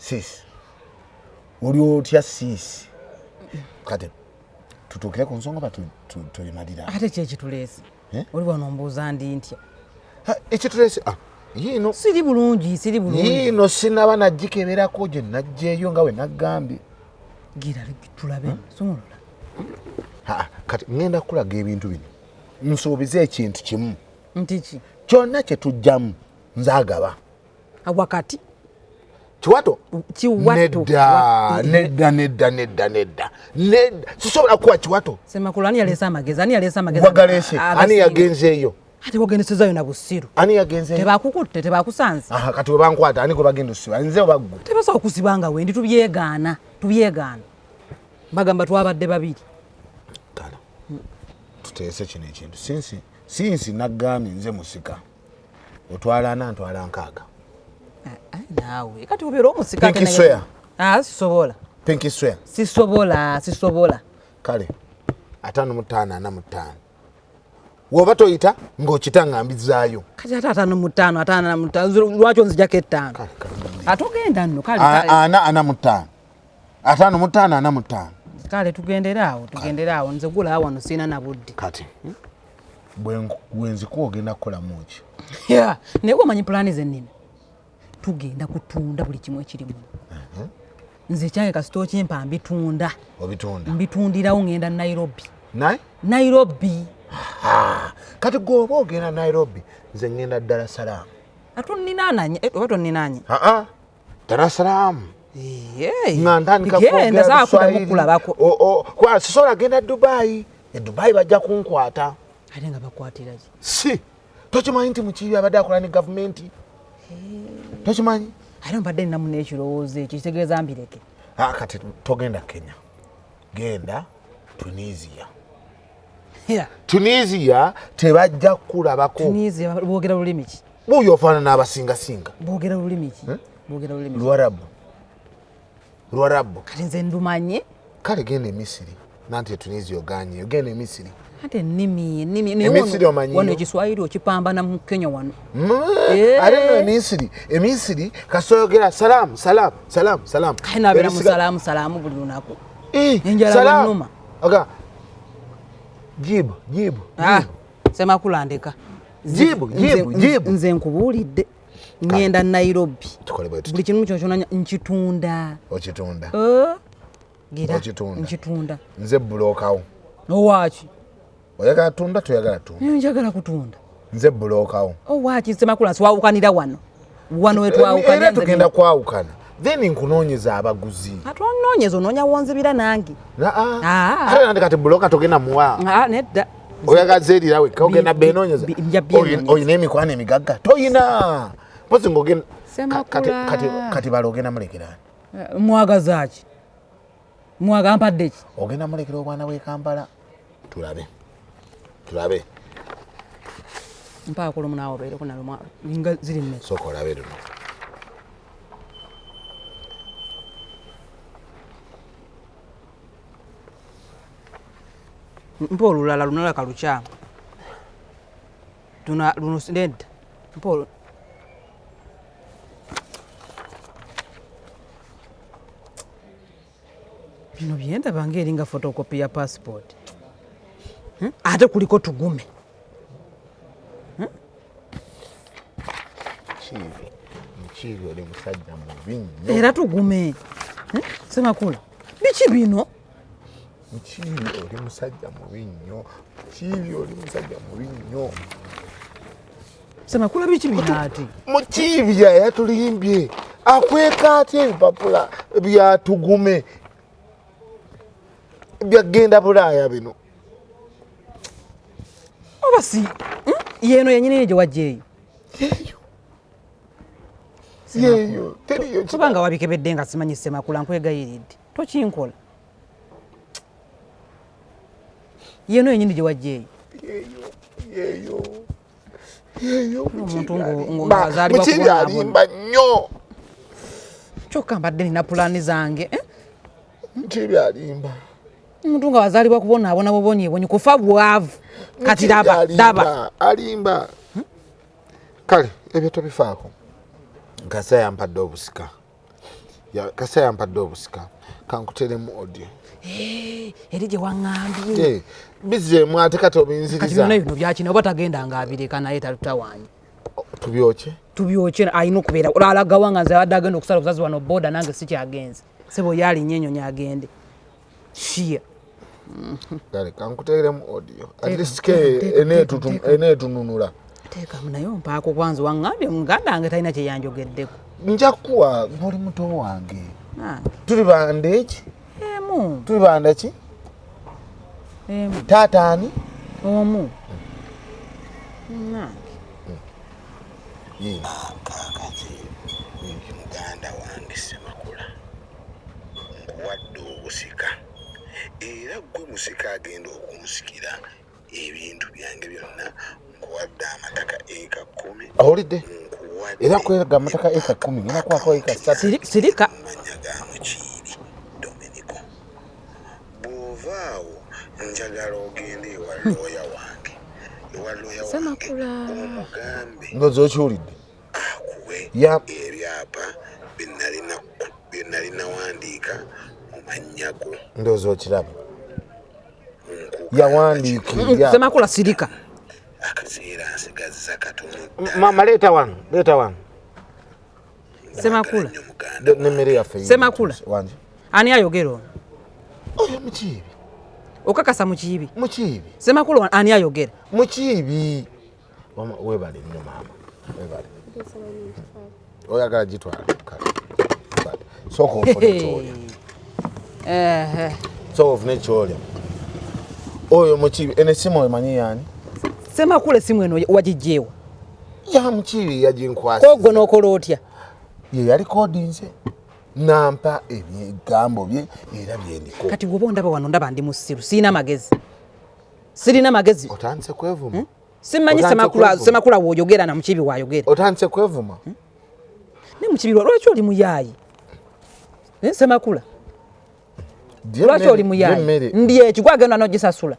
Sis, oli otya sis? Kati tutuukire ku nsonga oba tuyimalira? Ate ki ekituleese? Eh? Oli wano ombuuza ndi ntya? Ekituleese, yiino. Siri bulungi, siri bulungi. Yiino sinaba nagikeberako gye naggyeeyo nga we naggambye. Gira tulabe, sumulula. Kati ŋŋenda kukulaga ebintu bino. Nsuubize ekintu kimu. Nti ki? Kyonna kye tujjamu nze agaba. Wakati? Kiwato? Kiwato. Nedda, nedda, nedda, nedda, nedda. Nedda. Sisobola kuwa kiwato. Ssemakula, ani yaleese amagezi? Ani yaleese amagezi? Wagaleese. Ani Agasinga. yagenzeeyo? Ate wagendesezayo na busiru. Ani yagenzeeyo? Tebakukutte, tebakusanze. Aha, kati we bankwata, ani gwe bagenda okusiba? Nze oba ggwe? Tebasobola kusiba nga wendi, tubyegaana, tubyegaana. Bagamba twabadde babiri. Kale. Tuteese kino ekintu. Sinsi naggambye nze musika. Otwala ana, ntwala nkaaga. Naawe kati obeera omusika Pinky swear. Sisobola. Pinky swear. Sisobola, sisobola. Kale, 55, 45. Bw'oba toyita ng'okita nga mbizaayo. Kati ate 55, 55, lwaki onzijako 5? Kale, kale. Ate ogenda nno, kale, kale. 4, 45. 55, 45. Kale tugendere awo, tugendere awo. Nze gula wano sirina na budde. Kati, bwe nzikuwa ogenda kukolamu ki? Yeah, naye omanyi pulaani ze nnina. Tugenda kutunda buli kimu ekiri muno. Nze ekyange kasita okimpa mbitunda. Obitunda? Mbitundirawo ngenda Nairobi. Naye? Nairobi. Kati gwe oba ogenda Nairobi, nze ngenda Dar es Salaam. Ate onninaananye, oba toninaanye? Aa, Dar es Salaam. Yee. Nga ntandika Genda, kwogera saakuddamu Luswahili. kulabako. Kwa sisobola genda Dubai. E Dubai bajja kunkwata. Ate nga bakwatira ki? Si. Tokimanyi nti Mukiibi abadde akola ne gavumenti? Tokimanyi? Ate mbadde ninamu n'ekirowoozo ekyo, kitegeeza mbireke. Kati togenda Kenya. Genda Tunisia. Yeah. Tunisia tebajja kukulabako. Tunisia boogera lulimi ki? Buuyo ofaanana abasingasinga. Boogera lulimi ki? Boogera lulimi ki? Luwarabu. Luwarabu. Kati nze ndumanye. Kale genda e Misiri. Nanti e Tunisia oganye, ogenda e Misiri. Ate ennimi, ennimi, naye E Misiri omanyiyo? wano ekiswahili okipambana mu Kenya wano. Ate nno e Misiri, e Misiri kasooyogera salaamu, salaamu, salaamu, salaamu. Kale nabeera mu Ebisiga- salaamu, salaamu buli lunaku. Enjala Salaamu. bwennuma. Aga. Jibu, jibu, jibu. Ssemakula ndeka. Jibu, jibu, jibu. Nze nkubuulidde. Ngenda Nairobi. Tukole bwe tuti. Buli kimu kyonna nkitunda. Okitunda. Gira. Okitunda. Nkitunda. Nze bbulookawo. Owaaki? Oyagala tunda, toyagala tunda? Njagala kutunda. Nze bbulookawo. Owaaki Ssemakula, twawukanira wano. Wano we twawukanira Era nze tugenda bino. kwawukana. Then nkunoonyeza abaguzi. Ate onnoonyeza, onoonya wonzibira nange. Ate nande kati bbulooka togenda muwa. Nedda. Oyagala zeerira wekka, ogenda beenoonyeza. Nja byenoonyeza. Oyina emikwano emigagga? Toyina. Mpozi ng'ogenda Ssemakula. Kati balo ogenda mulekera ani? Mwagaza ki? Mwaga mpadde ki? Ogenda mulekera obwana bw'e Kampala. Tulabe. Tulabe. Mpaako lumu naawe obeereko nalwo nga ziri mmeka? Sooka olabe luno. Mpa olulala, luno laka lukyamu. Tuna, luno nedda. Mpa bino byendaba ng'eri nga photocopy ya passport. Ate kuliko tugume. Mukiibi, Mukiibi oli musajja mubi nnyo. Era tugume. Ssemakula, biki bino? Mukiibi oli musajja mubi nnyo. Mukiibi oli musajja mubi nnyo. Ssemakula biki bino ate? Mukiibi yatulimbye. Akweka atya ebipapula bya tugume? Byagenda Bulaaya bino. Oba si, Yeno yennyini gye wajja eyo. Yeeyo. Yeeyo, teriyo kira. Kubanga wabikebedde nga simanyi Ssemakula, nkwegayiridde. Tokinkola. Yeno yennyini gye wajja eyo. Yeeyo, yeeyo. Yeeyo, Omuntu Mukiibi ng'azaalibwa Mukiibi kubonaabona. alimba nnyo. Kyokka mbadde nina pulaani zange, Mukiibi alimba. Omuntu nga wazaalibwa kubonaabona bubonyeebonye, kufa bwavu. Kati Mukiibi laba, alimba, laba. alimba. Kale, ebyo tobifaako. Nkasa yampadde obusika. Kasa yampadde obusika, kankuteremu audio. Eri gye waŋŋambye. Bizeemu ate kati obinziriza. Kati byonna bino byakina oba tagenda nga abireka naye talutawaanya. Tubyokye? Tubyokye, alina okubeera alagawa nga nze abadde agenda okusala obusazi wano boda nange sikyagenze. Sebo yalinnya ennyonyi agende. Shia. Kale kankuteeremu audio. At least ke eneetununula. Teekamu naye ompaako kwanza waŋŋambye muganda wange talina kye yanjogeddeko. Nja kukuwa ng'oli muto wange. Tuli banda eki? Emu. Tuli banda ki? Emu. Taata ani? Omu. Nange. Kaakati ndi muganda wange Ssemakula, nkuwadde obusika era ggwe musika agenda okunsikira ebintu byange byonna, nkuwadde amataka eka 10. Owulidde? Era kwega amataka eka 10, ngenda kuwaako eka 3. Sirika. Mannya ga Mukiibi Dominiko. Bw'ovaawo njagala ogende ewa looya wange. Ewa looya wange omugambe. Ndowooza okiwulidde. Akuwe ebyapa bye nalina wandiika mu mannya go. Ndowooza okiraba. Yawandiika. Ssemakula sirika. Akaseera nsigazza katono. Mama leeta wano, leeta wano. Ssemakula. N'emmere yaffe. Ssemakula. Wange. Ani ayogera ono? Oyo Mukiibi. Okakasa Mukiibi? Mukiibi. Ssemakula ani ayogera? Mukiibi. Mama webale nnyo maama. Webale. Oyagala gitwala. Kale. Sooka ofune ky'olya. Sooka ofune ky'olya. Oyo Mukiibi, eno essimu omanyi yaani? Ssemakula essimu eno wagiggyeewa? Ya Mukiibi yaginkwasa. Ko gwe n'okola otya? Ye yalikodinze. Nampa ebigambo bye era byendiko. Kati bw'oba ondaba wano ndaba ndi musiru, sirina magezi. Sirina magezi. Otandise kwevuma. Simanyi Ssemakula w'oyogera na Mukiibi w'ayogera. Otandise kwevuma. Ne Mukiibi lwaki oli muyaayi? Ssemakula. Lwaki oli muyaayi? Ndi ekyo gwagenda n'ogisasula.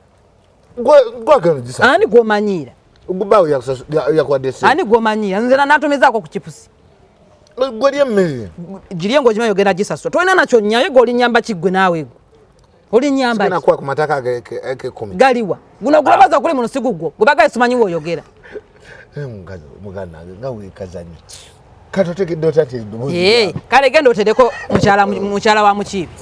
Gwagenda ogisasula. Ani gw'omanyiira? Gubaawo yakuwadde ssente. Ani gw'omanyiira? Nze n'atumizaako ku kipusi. Gwe lya emmere. Girye ng'ogimanyi ogenda gisasula. Tolina nakyo nnyayo gwe olinyamba ki ggwe naawe gwe? Olinyamba ki? Sigenda kuwa ku mataka ag'ekumi. Galiwa. Guno gulabaza kuli muno si gugwo. Gwe bagaye simanyi w'oyogera. Muganda wange nga weekaza nnyo. Kati otegedde otya nti eddoboozi? Kale genda otereko mukyala wa Mukiibi.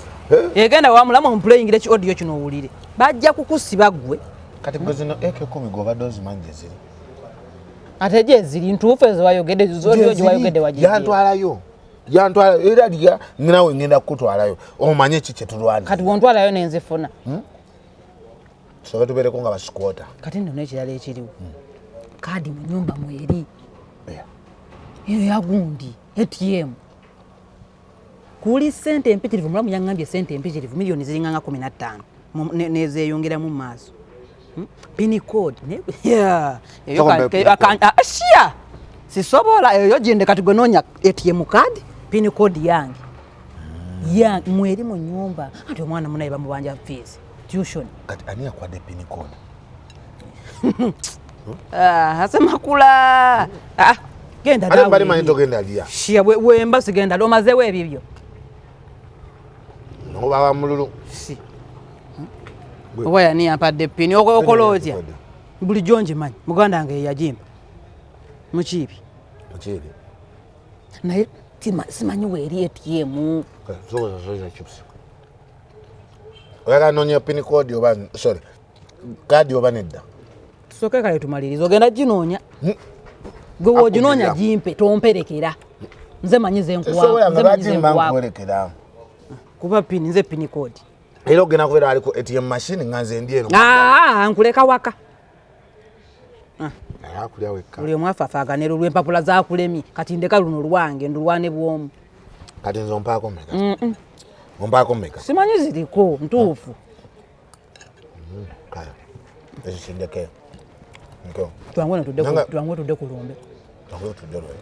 Genda wamulamu omupuleyingire ki audio kino owulire. Bajja kukusiba ggwe. Kati gwe zino eka 10 gw'obadde ozimanyi gye ziri. Ate gye ziri ntuufu ezo wayogedde, zoli gye wayogedde wagiggye. Yantwalayo. Yantwalayo era lya naawe ngenda kukutwalayo. Omanye ki kye tulwanira. Kati bw'ontwalayo ne nzifuna. Tusooke tubeereko nga basikwota. Kati nno n'ekirala ekiriwo. Kaadi mu nnyumba mweri. Eyo ya gundi ATM. Kuli ssente empitirivu, mulamu yaŋŋambye ssente empitirivu miliyoni ziringa nga 15 nezeeyongeramu mu maaso. Pin code. Shia. Sisobola eyo ginde kati gwe noonya ATM card, pin code yange. Ya mweri mu nnyumba. Ati omwana munaye bamubanja fees, tuition. Kati ani yakwadde pin code? Ssemakula. Genda nawe. Bali manyi togenda lya. Shia wemba sigenda omazeewo ebibyo. Noba wa mululu. Si. Oba yani yampadde pini okola otya? Bulijjo ngimanyi muganda wange yeyagimpa. Mukiibi. Mukiibi. Naye simanyi weeri ATM. Chips. Oyagala noonya pin code oba sorry. Kaadi oba nedda. Tusooke kale tumalirize ogenda ginoonya. Gwe w'oginoonya gimpe tomperekera. Nze manyi ze nkuwa. Nze manyi ze nkuwa. Kuba pini nze pin code. Era ogenda kubeera ali ku ATM machine nga nze ndi eno. Nkuleka waka. Akulya wekka. Buli omu afaafaagana olw'empapula zaakulemye. Kati ndeka luno lwange ndulwane bw'omu. Kati nze ompaako mmeka? Ompaako mmeka? Simanyi ziriko ntuufu. Kale ekyo kindeke. Twanguwe tudde ku lumbe. Twanguwe tudde lwe.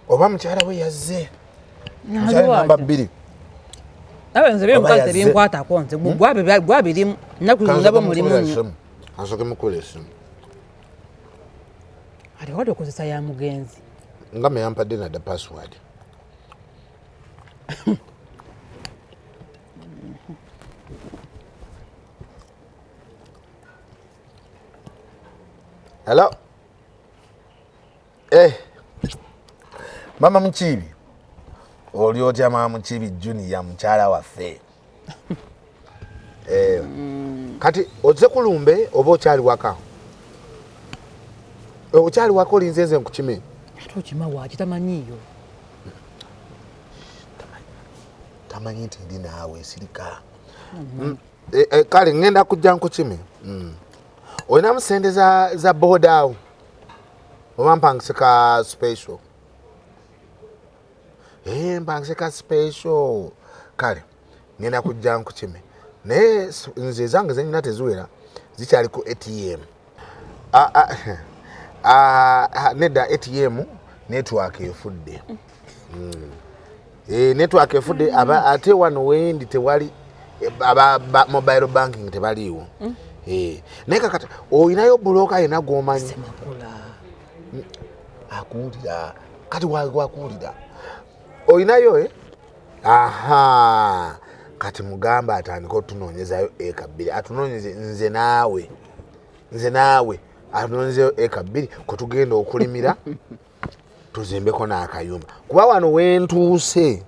Oba mukyala we yazze. Mukyala namba 2. Nawe nze by'omukazi tebinkwatako nze gwabirimu nnaku zino ndaba mulimu nnyo. Asooke mukubira essimu. Ate wali okozesa ya mugenzi. Nga me yampadde nadda password. Hello. Eh. Mama Mukiibi. Oli otya Mama Mukiibi Junior mukyala waffe. Eh. Kati ozze kulumbe oba okyali waka? Okyali waka olinze nze nkukime. Ate okima waaki tamanyiiyo. Tamanyi nti ndi naawe sirika. Kale ngenda kujja nkukime. Olinamu sente za boda awo oba mpangise ka special? Mpangise ka special. Kale ngenda kujja nkukime, naye nze ezange zenyina teziwera, zikyali ku ATM. Nedda, ATM network efudde. Network efudde. Ate wano wendi tewali aba mobile banking tebaliiwo. Naye kakati olinayo broker yena gwomanyi? Semakula. Akuwulira kati, wakuwulira olinayo eh? Aha, kati mugamba atandike otunoonyezayo eka 2, atunoonyeze nze naawe, nze naawe, atunoonyezeyo eka 2 kwe tugenda okulimira, tuzimbeko n'akayumba, kuba wano wentuuse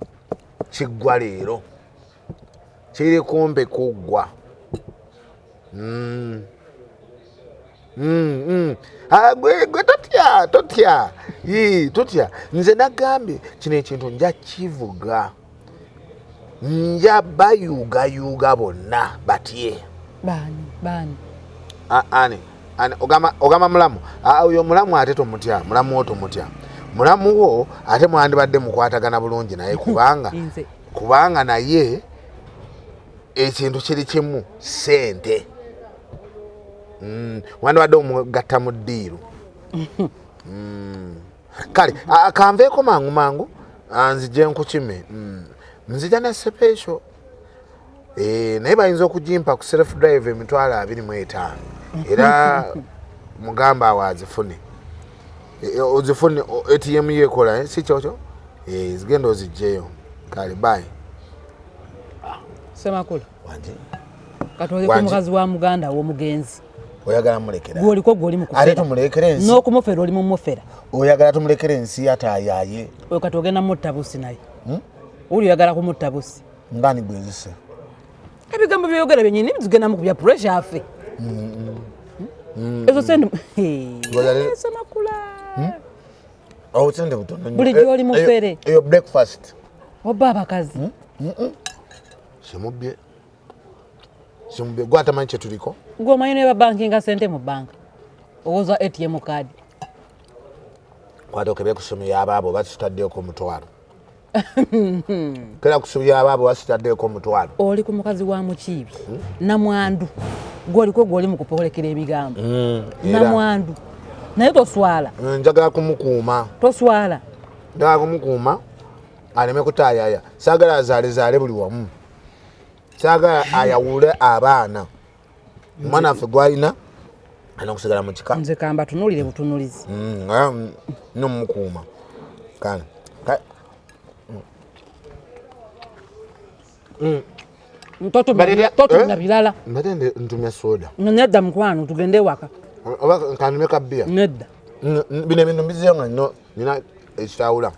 kiggwa leero, kiri kumpi kuggwa. Ah, gwe totya, totya. Yii, totya. Nze nagambye kino ekintu nja kivuga, nja bayuugayuuga bonna batye. Baani baani? Ah, ani ani ogamba mulamu? Ah, oyo mulamu ate tomutya, mulamu wo tomutya, mulamu wo ate mwandibadde mukwatagana bulungi naye kubanga Nze. Kubanga naye ekintu kiri kimu, sente. Wandibadde omugatta mu deal. Kale kanveeko mangu mangu, nzije nkukime. Nzija na special. Naye bayinza okugimpa ku self drive 250,000, era mugamba awo azifune. Ozifune ATM yekola, eh? Si kyokyo? Zigenda ozigyeyo. Kale, bye. Semakula. Wanje. Kati oli ku Wanje. mukazi wa muganda w'omugenzi. Oyagala mulekera? Gwoliko, gwoli mu Ate kufera. tumulekere ensi? N'okumufera oli mumufera. Oyagala tumulekere ensi ataayaye? Oyo kati ogenda mutta busi naye. Uli oyagala kumutta busi. Ngani gwenzise? Ebigambo byeyogera byenyini tugenda mu kubya pressure afe. Ezo sente. Semakula. Obusente butono nnyo. Bulijjo oli mufere. Eyo breakfast. Oba abakazi. Simubye, simubye, gwe atamanyi kyetuliko. Gwe omanyi ne babankinga sente mu banka. Owoza ATM card. Kwata okebe ku ssimu y'abaabo basitaddeko 5,000. Kera ku ssimu y'abaabo basitaddeko 5,000. Oli ku mukazi wa Mukiibi. Namwandu. Gwoliko gwoli mu kupolekera ebigambo. Era Namwandu. Naye toswala. Njagala kumukuuma. Toswala. Njagala kumukuuma aleme kutaayaya. Saagala azaalezaale buli wamu, saagala ayawule abaana. Omwana waffe gwalina alina okusigala mu kika. Nze kamba tunuulire butunulizi. Nomukuuma kale. Totumya Eh? birala. Mbadde ntumya soda. Nedda mukwano, tugende ewaka. Oba kantumye ka bbiya? Nedda. Bino ebintu mbizeyo nga nina ekitawula.